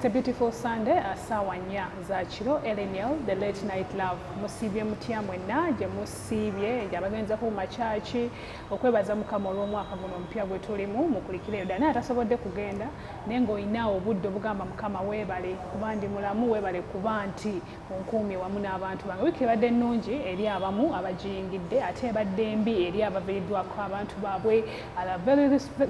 A beautiful Sunday, saawa 4 za kiro, LNL, the late night love. Musiibye mutya mwenna gye musiibye, abagenzako mu makyaki okwebaza Mukama olw'omwaka guno omupya gwe tulimu? Mukulikireyo ddala. Naye atasobodde kugenda, naye ng'olina obudde obugamba, "Mukama weebale kuba ndi mulamu, weebale kuba nti onkuumye wamu n'abantu bange." Wiiki ebadde nnungi eri abamu abagiyingidde, ate ebadde mbi eri abaviiriddwako abantu baabwe.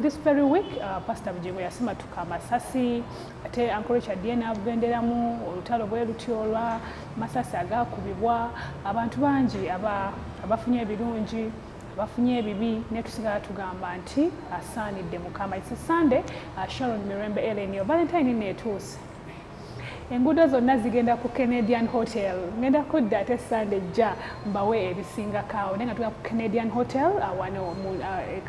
This very week, Pastor Bugingo yasimatuka amasasi, ate Uncle Richard ye n'abugenderamu olutalo bwe lutyo olwa masasi agakubibwa. Abantu bangi abafunye ebirungi, abafunye ebibi, naye tusigala tugamba nti asaanidde Mukama. It's a Sunday, Sharon Mirembe Ellen. Valentine neetuuse, enguudo zonna zigenda ku Canadian Hotel. Ngenda kudda ate Sande ejja mbawe ebisingako awo, naye nga tugenda ku Canadian Hotel wano mu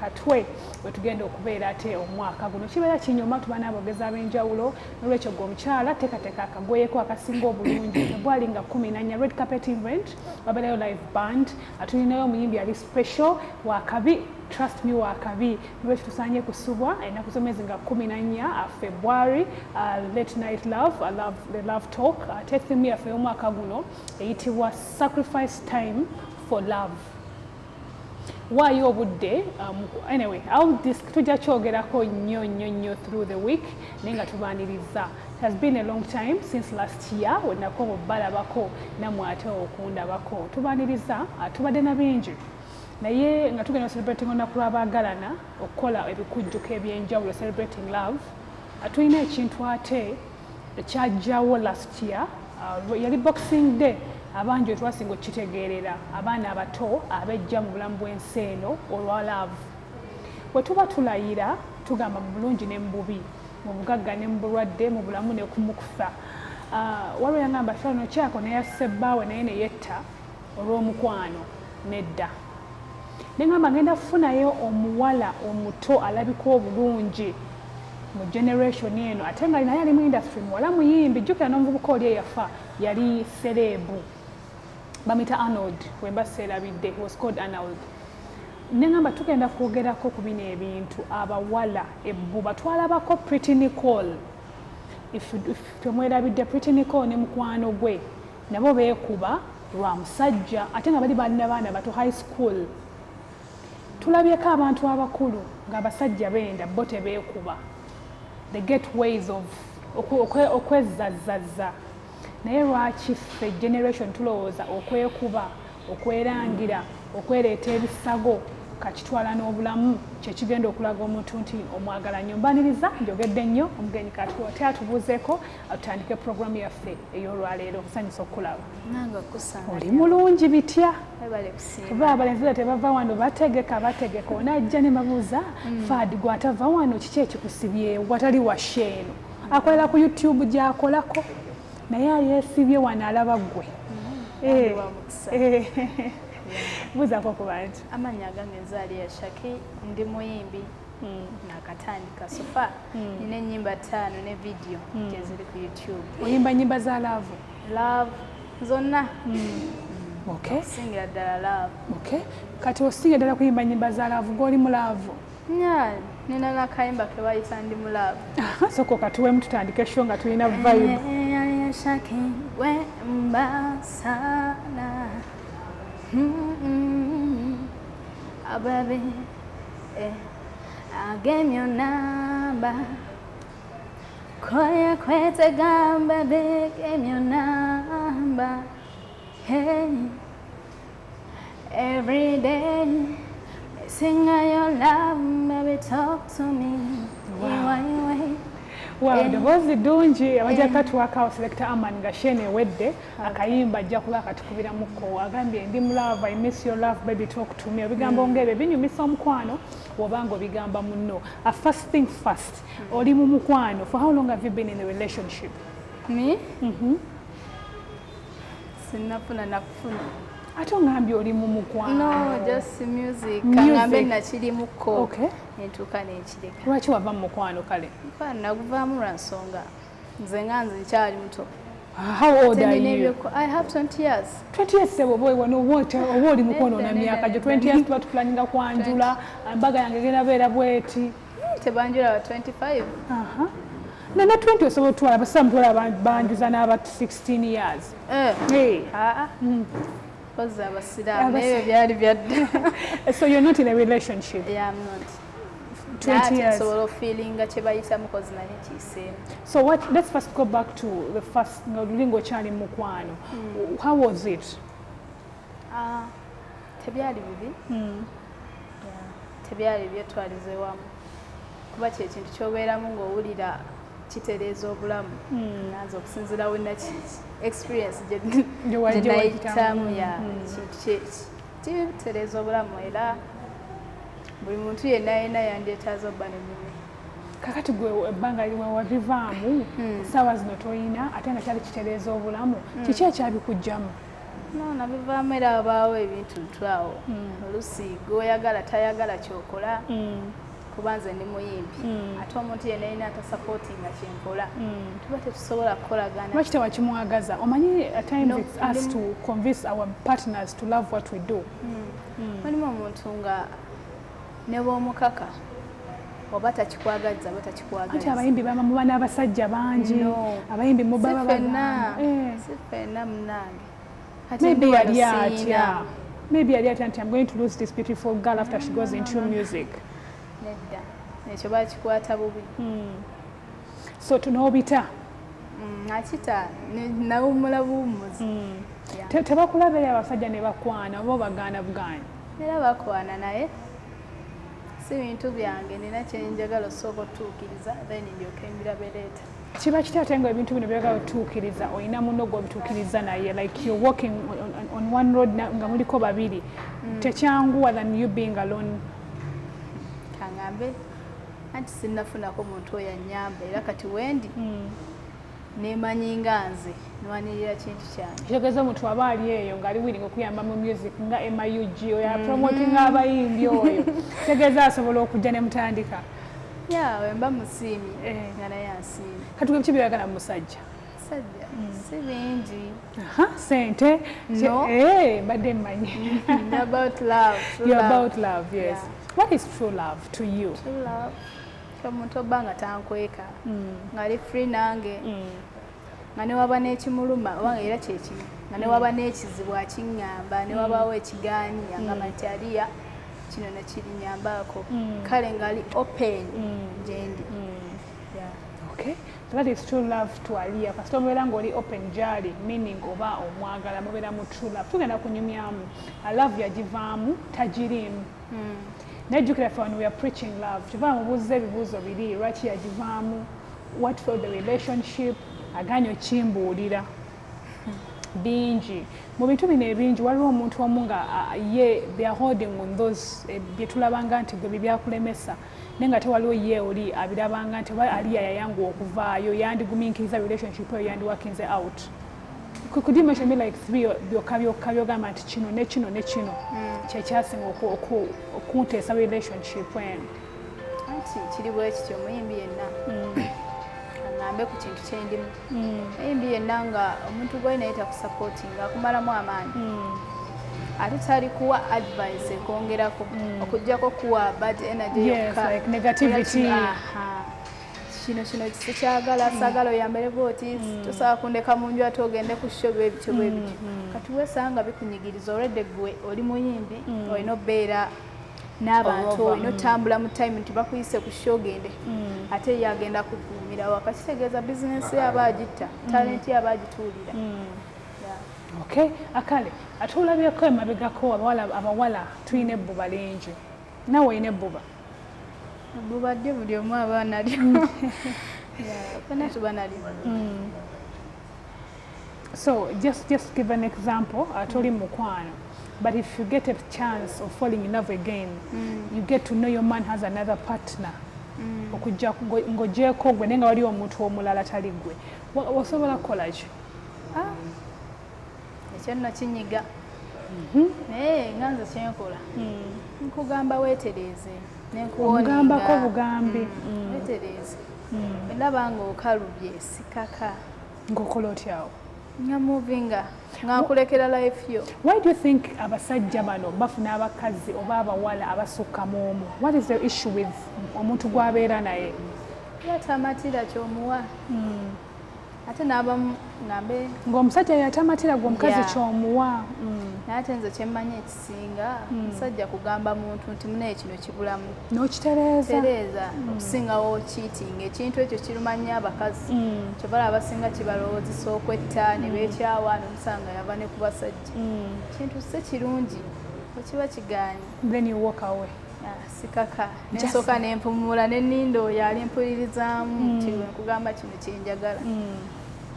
Katwe wetugenda okubeera. Ate omwaka guno kibeera kinyuma, tuba n'abogezi ab'enjawulo. Nolwekyo gwe omukyala, teekateeka akagoyeko akasinga obulungi. February nga 14, red carpet event, wabeerayo live band, tulinayo omuyimbi ali special wakabi, trust me, wakabi. Nolwekyo tusaanye kusubwa ennaku z'omwezi nga 14 February, late night love, love, the love talk. Ate theme yaffe y'omwaka guno eyitibwa "Sacrifice Time for Love". Waayo obudde. Anyway, tujja kyogerako nnyo nnyo nnyo through the week, naye nga tubaaniriza. It has been a long time since last year wenakoma balabako nammwe ate okundabako. Tubaaniriza. Tubadde na bingi, naye nga tugenda celebrating olunaku lw'abaagalana, okukola ebikujjuko ebyenjawulo, celebrating love. Tulina ekintu ate ekyajjawo last year, yali Boxing Day. Abangi wetwasinga okukitegeerera, abaana abato abejja mu bulamu bw'ensi eno olwa love. Bwe tuba tulayira, tugamba mu bulungi ne mu bubi, mu bugagga ne mu bulwadde, mu bulamu ne ku mukufa. Waliwo yangamba, "Fano kyako naye asse bbaawe, naye ne yetta olw'omukwano." Nedda, neŋŋamba ngenda kufunayo omuwala omuto alabika obulungi mu generation eno, ate nga naye ali mu industry, muwala muyimbi. Jjukira n'omuvubuka oli eyafa yali celeb, bamuyita Arnold, wemba seerabidde, he was called Arnold. Neŋŋamba tugenda kwogerako ku bino ebintu, abawala ebbuba. Twalabako Pretty Nicole, if temwerabidde, Pretty Nicole ne mukwano gwe nabo beekuba lwa musajja, ate nga bali balina baana bato, high school. Tulabyeko abantu abakulu ng'abasajja benda, bo tebeekuba, they get ways of okwezzazzaza. Naye lwaki ffe generation tulowooza okwekuba, okwerangira, okwereeta ebisago, kakitwala n'obulamu kyekigenda okulaga omuntu nti omwagala nnyo? Mbaniriza, njogedde nnyo. Omugenyi kati atubuuzeeko, atutandike programu yaffe ey'olwaleero. Nsanyusa okulaba. Nange okusanga. Oli mulungi bitya? Webale kusiima. Kuba abalenzi tebava wano, bategeka bategeka. Onajja ne babuuza, "Fadi gwatava wano, kiki ekikusibyewo?" Watali washe eno akolera ku YouTube gyakolako, naye ayeesibye wano alaba ggwe. Bambi wa mukisa. Buuzaako ku bantu. Amannya agange nze Aliyah Shaki, ndi muyimbi, nakatandika. So far nina ennyimba ttaano ne video gyeziri ku YouTube. Oyimba nyimba za love? Love zonna. Okusingira ddala love. Okay, kati osinga ddala kuyimba nyimba za love, gwoli mu love? Nya, nina nakayimba ke bayita "Ndi mu Love". Sooka okatuwemu, tutandike show nga tulina vibe. Aliyah Shaki wemba sana. Oh, baby, eh, I gave your number. Koya kwete gamba, baby, give me your number. Hey, every day, sing your love, baby, talk to me. Wow. Wow. Wow, eddoboozi ddungi. Abajja katuwakawo Selector Aman nga shene ewedde akayimba, ajja kuba akatukubiramuko. Agambye, "Ndi mu love, I miss your love, baby, talk to me." Ebigambo ng'ebyo binyumisa omukwano bw'obanga obigamba munno. First thing first, oli mu mukwano, for how long have you been in a relationship? Me? Sinnafuna nakufuna. Ate ongambye oli mu mukwano. No, just music. Music. Kangambe nakirimuko. Nentuuka nenkireka. Lwaki wava mu mukwano kale? Mukwano naguvaamu lwa nsonga. Nze nga nze nkyali muto. How old are you? I have 20 years. 20 years, sebo, oba wano oba oli mukwano Nedda, na myaka gyo. nedda, 20 years tuba tuplanninga kwanjula, embaga yange egenda beera bweti. Tebanjula wa 25. Aha. Nana 20 osobola otwala, abasaba mutwala banjuza n'aba 16 years. Eh. Hey. Aa, kozi abasiraamu naye byali byadda. So you're not in a relationship? Yeah, I'm not. 20 Naye ate years. nsobola ofeelinga kye bayitamu, kozi naye kiyiseemu. So what, let's first go back to the first, nga luli ng'okyali mu mukwano. How was it? Ah, tebyali bibi. Yeah, tebyali byetwalize wamu, kuba kyekintu kyobeeramu ng'owulira kitereeza obulamu. Nanze okusinziira wenaki experience Gye gye nayitamu, wayitamu. ya, kintu kitereeza obulamu, era buli muntu yenna yenna yandyetaaza obba ne munne. Kakati gwe ebbanga wewabivaamu, essaawa zino toyina, ate nga kyali kitereeza obulamu, kiki ekyabikugjamu? No, nabivaamu, era wabaawo ebintu ntwawo, olusi gweoyagala tayagala kyokola, kuba nze ndi muyimbi, ate omuntu yenna yenna atasupportinga kyenkola, tuba tetusobola kukolagana. Lwaki tewakimwagaza? Omanyi at times No, it's us to convince our partners to love what we do. Mulimu omuntu nga ne bw'omukaka oba takikwagaliza oba Anti takikwagaliza. abayimbi baba muba n'abasajja bangi. No. Abayimbi Si mubaba ffenna. bagamba. Eh. Si ffenna, munange. Kati Maybe ndi wano yali siina. atya, maybe yali atya nti I'm going to lose this beautiful girl after she goes into music. Nedda, ekyo bakikwata bubi. So tunoobita. Akita nawummula buwummuzi. Yeah. Tebakulaba eri abasajja ne bakwana oba obagaana bugaanyi? Era bakwana, naye si bintu byange. Nina kyenjagala osooka otuukiriza, then ndyoke mbirabereeta. Kiba kitya ate nga ebintu bino byagala otuukiriza, olina munno gw'obituukiriza naye, like you're walking on one road nga muliko babiri? Tekyanguwa than you being alone? Kaŋŋambe anti sinnafunako muntu oyo annyamba, era kati wendi nemanyi nga nze nwanirira kintu kyange. Kitegeeza omuntu aba ali eyo ng'ali willing okuyamba mu music nga MIUG oyo apromotinga abayimbi oyo, kitegeeza asobola okujja ne mutandika? Ya, wemba musiimye Eh. nga naye ansiimye. Kati gwe biki by'oyagala mu musajja? Sajja si bingi. Aha, sente? No. Eh, mbadde mmanyi. About love, true You're love. about love, yes. Yeah. What is true love to you? True love, omuntu obba nga tankweka, ng'ali free nange, nga newaba n'ekimuluma oba nga era kyekimu, nga newaba n'ekizibu akiŋŋamba, newabaawo ekigaanyi agamba nti aliya kino nakiri nyambaako, kale ng'ali open gyendi. Yeah. Okay, so that is true love to Aliyah. Kasita obeera ng'oli open gyali, meaning oba omwagala, mubeera mu true love. Tugenda kunyumyamu. A love yagivaamu, tagiriimu. Naye jjukira ffe wano we are preaching love. Kyova mubuuza ebibuuzo biri: lwaki yagivaamu, what for the relationship, aganye okimbuulira. Bingi mu bintu bino ebingi, waliwo omuntu omu nga ye they are holding on those bye tulabanga nti gwe bye byakulemesa, naye nga tewaliwo ye oli abirabanga nti oba ali yayanguwa okuvaayo, yandigumiikiriza relationship eyo, yandiworkinze out. Could you mention me like three byokka byokka byogamba nti kino ne kino ne kino kyekyasinga okunteesa relationship eno? Anti kiri bwe kityo, omuyimbi yenna, aŋŋambe ku kintu kyendimu, omuyimbi yenna nga omuntu gwali naye takusupportinga, akumalamu amaanyi, ate tali kuwa advice ekwongerako, okugjako kuwa bad energy Yes, yokka. like negativity. Era kino, aha. Kino kino sikyagala, saagala oyambale bwoti, tosobola kundeka mu nju ate ogende ku show, bwe bityo bwe bityo. Kati weesanga bikunyigiriza olwedde gwe oli muyimbi, olina obeera n'abantu, Over. olina otambula mu time nti bakuyise ku show ogende, ate ye agenda kukuumira waka, kitegeeza bizinesi ye aba agitta, talent ye aba agituulira. Yeah. Okay, akale ate olabyeko emabegako abawala tulina ebbuba lingi, naawe olina ebbuba? Bubadde buli omu aba nalyo. Yeah, ffenna tuba nalyo. So just give an example. Toli mukwano, but if you get a chance of falling in love again, you get to know your man has another partner, okujja ng'ogyeko gwe, naye nga waliwo omuntu omulala tali gwe, osobola kukola ki? Ah, ekyo nno kinyiga, naye nga nze kyenkola nkugamba weetereeze. Omugambako bugambi? Weetereeze, ndaba nga okalubye, sikaka. Ng'okola otyawo? Nga movinga, nga nkulekera life yo. Why do you think abasajja bano bafuna abakazi oba abawala abasukka mu omu? What is the issue with omuntu gw'abeera naye? Era tamatira kyomuwa, ate n'abamu ngambe Ng'omusajja yatamatira gwe omukazi kyomuwa. Naye ate nze kyemmanyi ekisinga, musajja kugamba muntu nti munaye kino kibulamu, N'okitereeza. Tereeza, okusingawo cheating. Ekintu ekyo kiruma nnyo abakazi. Kyova abasinga kibalowoozesa okwetta ne beekyawa, n'omusanga yava ne ku basajja. Kintu si kirungi, okiba kigaanyi. Then you walk away. Ah, sikaka, nensooka nempumula, neninda oyo ali mpulirizaamu nti nkugamba kino kyenjagala,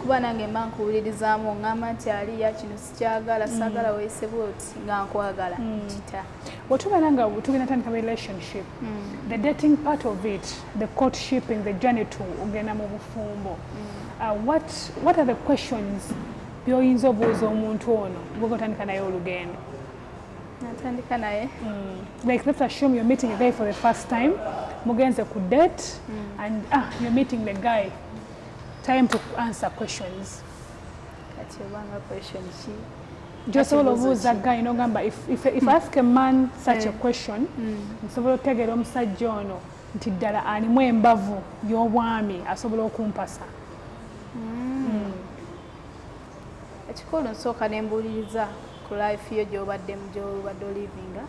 kuba nange mba nkuwulirizaamu, oŋŋamba nti aliya kino sikyagala, saagala weeyise bwoti, nga nkwagala kita. Bwetubeera nga tugenda tandika relationship, the dating part of it, the courtshipping, the journey to ogenda mu bufumbo, what are the questions by'oyinza obuuza omuntu ono gwe otandika naye olugendo? Natandika naye. Like, let's assume you're meeting a guy for the first time, mugenze ku date, and you're meeting the guy, time to answer questions. Kati obanga question ki? Gyosobola Kibuuzo obuuza ki? Guy nogamba, if I ask a man such a question, nsobola okutegeera omusajja ono nti ddala alimu embavu y'obwami, asobola okumpasa. Ekikulu nsooka nembuuliriza ku life yo gy'obaddemu, gy'obadde olivinga,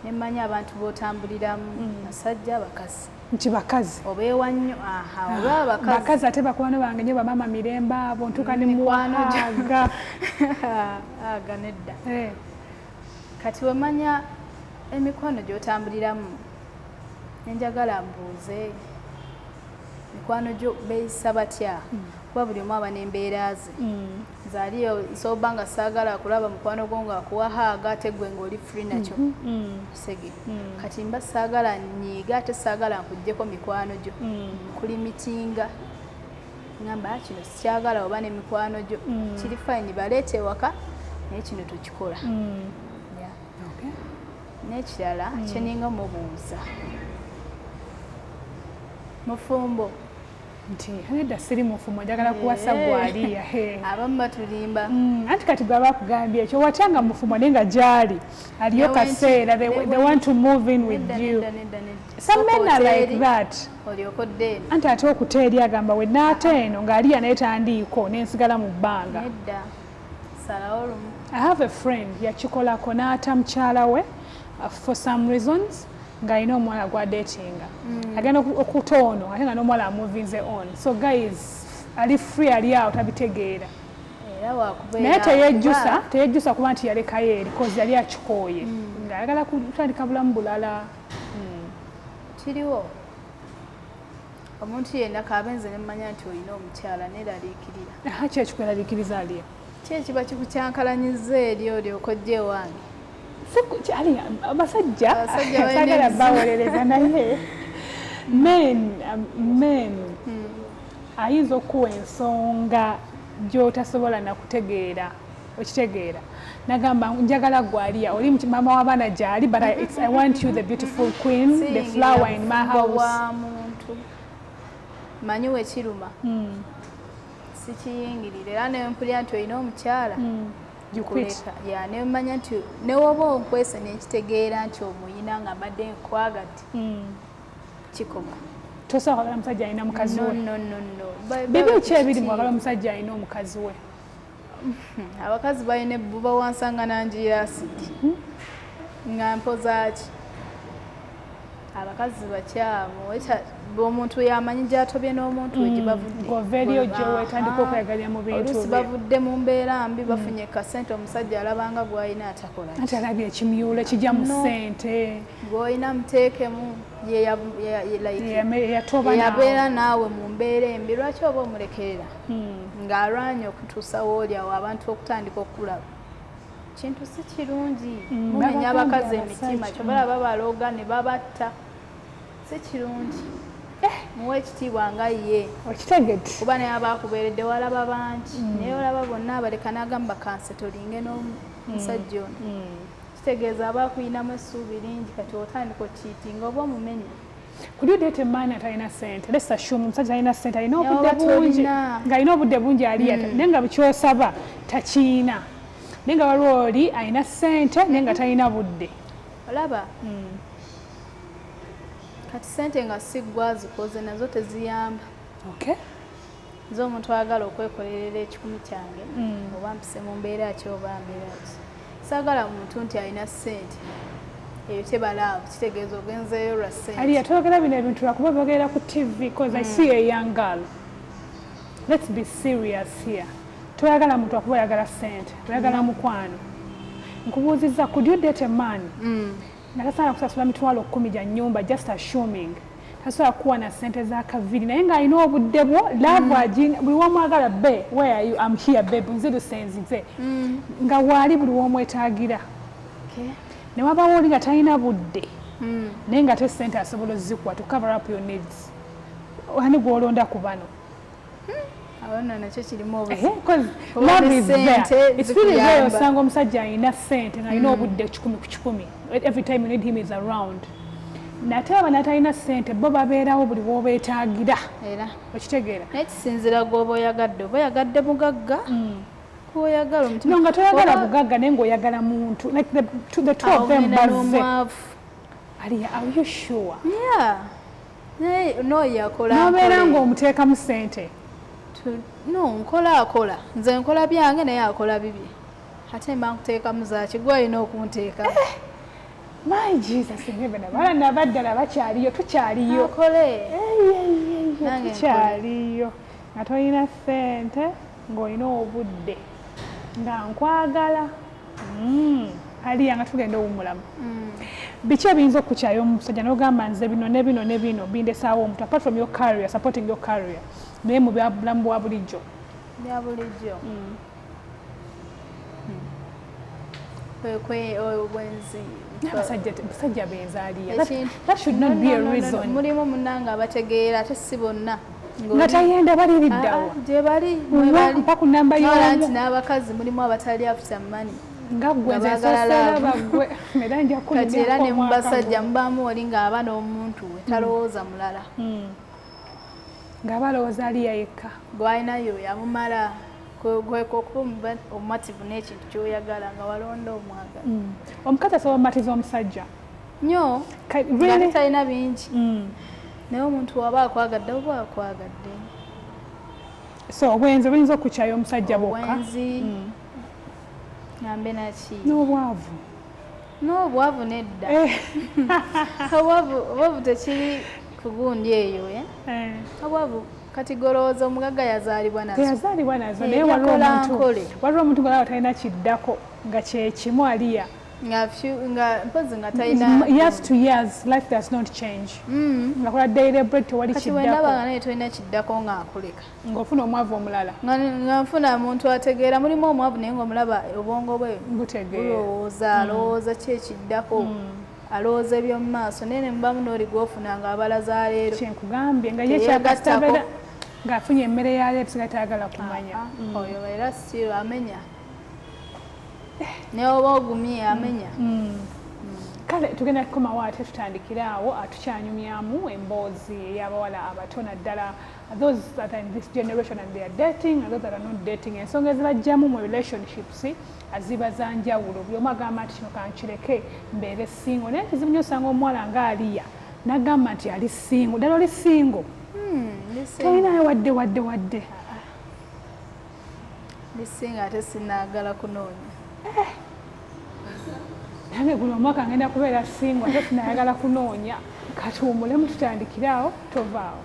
nemmanya abantu b'otambuliramu, basajja, bakazi. Nti bakazi. Obeewa nnyo, aha, oba abakazi. Bakazi ate bakwano bange nnyo, bamaama mirembe abo, ntuuka ne Mikwano gyo. Muwaaga. Aga nedda. Eh, Kati wemanya emikwano gy'otambuliramu, nenjagala mbuuze mikwano gyo beeyisa batya, kuba buli omu aba n'embeera ze. Nze aliyo nsoba nga saagala kulaba mukwano gwo ng'akuwa hug, ate gwe ng'oli free nakyo kisege. Kati mba saagala nyiiga, ate saagala nkuggyeko mikwano gyo, nkulimitinga, ngamba, "Ah, kino sikyagala oba n'emikwano gyo, kiri fine, baleete ewaka, naye kino tokikola." Yeah. N'ekirala kyeninga mubuuza, mufumbo? Nti nedda, siri mufumbo, njagala kuwasa. Gwaliya. Abamu batulimba. Anti kati gwe abakugambye ekyo, watya nga mufumbo naye nga gyali aliyo kaseera, they want to move in with Nedda, you. nedda, nedda, nedda. Some men are like Sooka that. olyoke odde eno. Anti ate okuta eri agamba we naate eno ng'aliya naye tandiiko nensigala mu bbanga. Nedda, salawo lumu. I have a friend yakikolako n'ata mukyala we, for some reasons, ng'alina omuwala gwadetinga. Agenda okuta ono ate nga n'omuwala amovinze on, so guys ali free, ali awo tabitegeera. Era wakubeera Naye teyejjusa. Kuba Teyejjusa kuba nti yalekayo eri cause yali akikooye ng'ayagala kutandika bulamu bulala. Kiriwo omuntu yenna kabe nze nemmanya nti olina omukyala, neeraliikirira. Aha, ki ekikweraliikiriza, Aliya? Ki ekiba kikukyankalanyiza eri olyoka ojja ewange? Ali abasajja Abasajja balina saagala ebizibu. Bawolereza, naye men ayinza okuwa ensonga gy'otasobola nakutegeera, okitegeera, nagamba njagala gwaliya oli maama w'abaana gyali, but I want you, the beautiful queen, the Siyingirira flower in my bufumbo house. Bwa muntu, manyi wekiruma, sikiyingirira. Era nempulira nti olina omukyala, You quit. Kuleka ya nemanya nti newoba onkwese nenkitegeera nti omuyina nga mbadde nkwagadde, kikoma. Tosobola kwagala musajja alina mukazi No, we? no, no, no. Bibi ki ebiri mwagala omusajja alina omukazi we? Abakazi balina ebbuba, wansanga nanjiira asidi nga mpozaaki. Abakazi bakyamu. Omuntu yamanyi gyatobye n'omuntu we gye bavudde. Ng'ova eri ojje weetandika okweyagalira mu bintu Oluusi bye. Bavudde mu mbeera mbi, bafunye kasente, omusajja alabanga gw'alina atakola. Anti alabye ekimyulo kijja mu No. ssente. Gw'olina muteekemu like, Yatoba. Yabeera naawe mu mbeera embi, lwaki oba omulekerera ng'alwanye okutuusa wooli awo abantu okutandika okulaba? Kintu si kirungi. Mumenya Babagambye abakazi emitima. abasajja. Kyobalaba babaloga ne babatta, si kirungi. Muwe ekitiibwa nga ye. Okitegedde. Kuba naye aba akubeeredde, walaba bangi, naye olaba bonna abaleka n'agamba kanse tolinge n'omusajja ono, kitegeeza aba akuyinamu essuubi lingi. Kati otandika okiitinga oba omumenya. Could you date a man atalina ssente? Let's assume omusajja talina ssente, alina Naye obudde oba bungi, tolina. ng'alina obudde bungi aliya, naye nga kyosaba takiina, naye nga waliwo oli alina ssente naye nga talina budde. Olaba Kati sente nga si ggwe azikoze, nazo teziyamba. Nze omuntu ayagala okwekolerera ekikumi kyange, oba mpise mu mbeera ki oba mbeera ki, saagala muntu nti alina ssente. Eyo teba love, kitegeeza ogenzeeyo lwa ssente. Aliya, twogera bino ebintu lwakuba bogerera ku TV, 'cause I see a young girl. Let's be serious here. Toyagala muntu akuba oyagala ssente, oyagala mukwano. Nkubuuzizza, could you date a man nga tasobola kusasula 10,000 gya nnyumba, just assuming tasobola kuwa na ssente za kaviri, naye ng'alina obudde bwo, love agina, buli womwagala, "Babe, where are you?" "I'm here, babe, nziruse, nzize," nga waali buli womwetaagira? Ne wabawo oli nga talina budde, naye nga te ssente asobola ozikuwa to cover up your needs. Ani gw'olonda ku bano? Awo nno nakyo kirimu. Osanga omusajja alina ssente ng'alina obudde 100%, every time you need him is around. Nate aba natalina ssente, bo babeerawo buli bw'obeetaagira. Okitegeera? Naye kisinzira gwoba oyagadde, oba oyagadde mugagga kwoyagala. Omutima nga toyagala bugagga, naye ng'oyagala muntu, like the two of them bazze. Aliya, are you sure? Yeah, naye n'oyo akola. Nobeera ng'omuteekamu ssente. No, nkola, akola. Nze nkola byange, naye akola bibye. Ate mba nkuteekamu zaki? Gwe alina okunteekamu. Eh, my Jesus in heaven, abaana nabaddala bakyaliyo, tukyaliyo. Akole. Tukyaliyo nga tolina ssente, ng'olina obudde, nga nkwagala. Aliya, nga tugenda owummulamu, biki ebiyinza okukyaya omusajja nogamba, "Nze bino ne bino ne bino bindesaawo omuntu," apart from your career, supporting your career, naye mu byabulamu bwa bulijjo? Bya bulijjo, obwenzi. Abasajja benzaaliya, that should not be a reason. Mulimu munnange abategeera, ate si bonna. Nga tayenda, baliriddawa? Gye bali. Mpa ku namba. Y'omu nti n'abakazi mulimu abatali after money. Nga gwe, nze nsoseera baggwe, era nja. Kati era ne mu basajja mubaamu oli ng'aba n'omuntu we, talowooza mulala. Ng'aba alowooza aliya yekka. Gwalinayo yamumala. Gweka okuba omumativu n'ekintu ky'oyagala nga walonda omwagala. Omukazi asobola omumatiza omusajja? Nnyo, nga talina bingi, naye omuntu waba akwagadde, oba akwagadde. So obwenzi buyinza okukyaya omusajja bwokka? Obwenzi, ngambe naki? N'obwavu. N'obwavu nedda. Obwavu tekiri ku gundi eyo, eh? Obwavu kati golowooza omugagga yazaalibwa nazo? Teyazaalibwa nazo. Eh, naye waliwo yakola omuntu nkole. Waliwo omuntu nga talina kiddako nga kyekimu, aliya. Nga mpozi nga talina. Years to years, life does not change, nga kola daily bread, tewali Kati wendaba kiddako. nga naye tolina kiddako nga akuleka. Ng'ofuna omwavu omulala. Nga nfuna muntu ategeera. Mulimu omwavu naye ngaomulaba obwongo bwe Butegeera. bulowooza, alowooza ki ekiddako, alowooza eby'omu maaso, naye ne mubamu n'oli gwofuna nga abala za leero. Kyenkugambye, nga ye Teyeegattako. kyakasitabeera ng'afunye emmere ya leero, tusigaye tayagala kumanya. Ah, oyo era still amenya, naye oba ogumye amenya. Kale tugenda kukomawo ate tutandikire awo atukyanyumyamu emboozi ey'abawala abato, naddala those that are in this generation and they are dating and those that are not dating. Ensonga ezibajjamu mu relationships ziba za njawulo. Buli omu agamba nti kino kankireke mbeere single, naye kizibu nnyo osanga omuwala nga aliya n'agamba nti ali single. Ddala oli single? Ndi single. Tolinayo wadde wadde wadde? Ndi single, ate sinaagala kunoonya. Nange guno omwaka ngenda kubeera single, ate sinayagala kunoonya. Katuwumulemu, tutandikire awo, tovaawo.